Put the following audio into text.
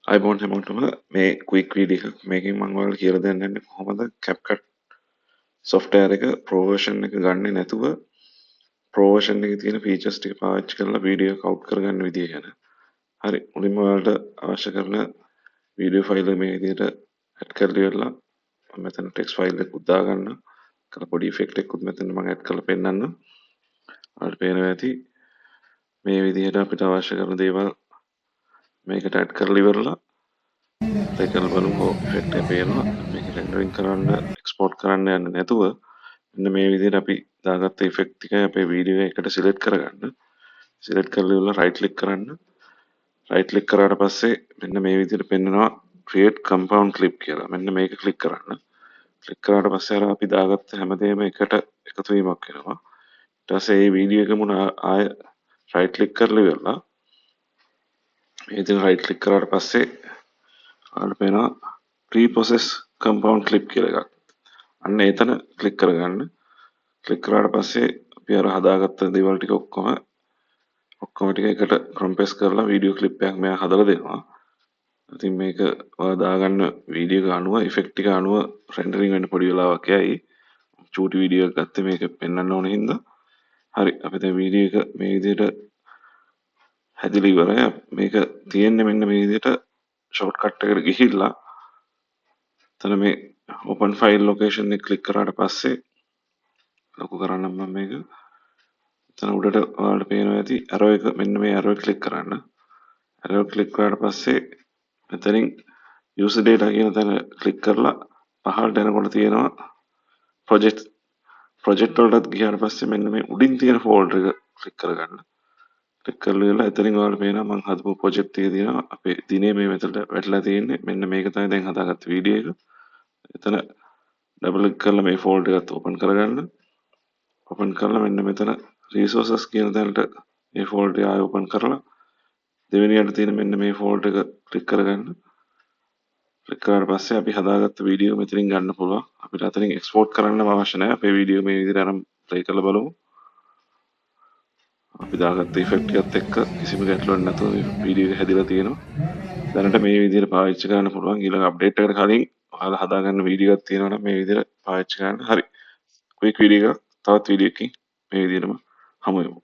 ආයුබෝවන් හැමෝටම. මේ ක්වික් වීඩියෝ එකක්. මේකෙන් මම ඔයාලට කියලා දෙන්න යන්නේ කොහොමද CapCut software එක Pro version එක ගන්නෙ නැතුව Pro version එකේ තියෙන ෆීචර්ස් ටික පාවිච්චි කරලා වීඩියෝ එක අවුට් කරගන්න විදිය ගැන. හරි, මුලින්ම ඔයාලට අවශ්‍ය කරන වීඩියෝ ෆයිල් එක මේ විදිහට ඇඩ් කරලා ඉවරලා මම මෙතන ටෙක්ස්ට් ෆයිල් එකකුත් දාගන්න. කරලා පොඩි ඉෆෙක්ට් එකකුත් මෙතන මම ඇඩ් කරලා පෙන්නන්නම්. ඔයාලට පේනවා ඇති මේ විදිහට අපිට අවශ්‍ය කරන දේවල් මේකට ඇඩ් කරලා ඉවරලා ප්ලේ කරලා බලමු. ඉෆෙක්ට් එක පේනවා. මේක රෙන්ඩරින් කරන්න, එක්ස්පෝර්ට් කරන්න යන්නේ නැතුව මෙන්න මේ විදිහට අපි දාගත්ත ඉෆෙක්ට් ටික අපේ වීඩියෝ එකට සිලෙක්ට් කරගන්න. සිලෙක්ට් කරලා ඉවරලා රයිට් ක්ලික් කරන්න. රයිට් ක්ලික් කරාට පස්සේ මෙන්න මේ විදිහට පෙන්නනවා create compound clip කියලා. මෙන්න මේක ක්ලික් කරන්න. ක්ලික් කරාට පස්සේ අර අපි දාගත්ත හැමදේම එකට එකතු වීමක් වෙනවා. ඊට පස්සේ මේ වීඩියෝ එකම ආය රයිට් ක්ලික් කරලා ඉවරලා මේ විදිහට රයිට් ක්ලික් කරාට පස්සේ ඔයාලට පේනවා pre-process compound clip කියලා එකක්. අන්න එතන ක්ලික් කරගන්න. ක්ලික් කරාට පස්සේ අපි අර හදාගත්ත දේවල් ටික ඔක්කොම ඔක්කොම ටික එකට කම්ප්‍රෙස් කරලා වීඩියෝ ක්ලිප් එකක් මෙයා හදලා දෙනවා. ඉතින් මේක ඔයා දාගන්න වීඩියෝ එක අනුව, ඉෆෙක්ට් ටික අනුව රෙන්ඩරින් වෙන්න පොඩි වෙලාවක් යයි. චූටි වීඩියෝ එකක් ගත්තේ මේක පෙන්වන්න ඕන හින්දා. හරි, අපි දැන් වීඩියෝ එක මේ විදිහට හැදිලා ඉවරයි. මේක තියෙන්නේ මෙන්න මේ විදිහට ෂෝට්කට් එකට ගිහිල්ලා එතන මේ open file location එක ක්ලික් කරාට පස්සේ, ලොකු කරන්නම් මම මේක. එතන උඩට ඔයාලට පේනවා ඇති ඇරෝ එක. මෙන්න මේ ඇරෝ එක ක්ලික් කරන්න. ඇරෝ එක ක්ලික් කරාට පස්සේ මෙතනින් user data කියන තැන ක්ලික් කරලා පහළට එනකොට තියෙනවා project. Project වලටත් ගියාට පස්සේ මෙන්න මේ උඩින් තියෙන ෆෝල්ඩර් එක ක්ලික් කරගන්න. ක්ලික් කරලා ඉවරලා එතනින් ඔයාලට පේනවා මං හදපු ප්‍රොජෙක්ට් එක තියෙනවා. අපේ දිනේ මේ මෙතනට වැටලා තියෙන්නේ. මෙන්න මේක තමයි දැන් හදාගත්ත වීඩියෝ එක. එතන ඩබල් ක්ලික් කරලා මේ ෆෝල්ඩර් එකත් ඕපන් කරගන්න. ඕපන් කරලා මෙන්න මෙතන රිසෝසස් කියන තැනට මේ ෆෝල්ඩර් ආයෙ ඕපන් කරලා දෙවෙනියට තියෙන මෙන්න මේ ෆෝල්ඩර් එක ක්ලික් කරගන්න. ක්ලික් කරාට පස්සේ අපි හදාගත්ත වීඩියෝ මෙතනින් ගන්න පුළුවන්. අපිට අතනින් එක්ස්පෝර්ට් කරන්න අවශ්‍ය නැහැ. අපේ වීඩියෝ මේ විදිහට අරන් ප්ලේ කරලා බලමු. අපි දාගත්ත ඉෆෙක්ට් එකත් එක්ක කිසිම ගැටලුවක් නැතුව මේ වීඩියෝ එක හැදිලා තියෙනවා. දැනට මේ විදිහට පාවිච්චි කරන්න පුළුවන්. ඊළඟ අප්ඩේට් එකට කලින් ඔයාලා හදාගන්න වීඩියෝ එකක් තියෙනවා නම් මේ විදිහට පාවිච්චි කරන්න. හරි. ක්වික් වීඩියෝ එකක්. තවත් වීඩියෝ එකකින් මේ විදිහටම හමු වෙමු.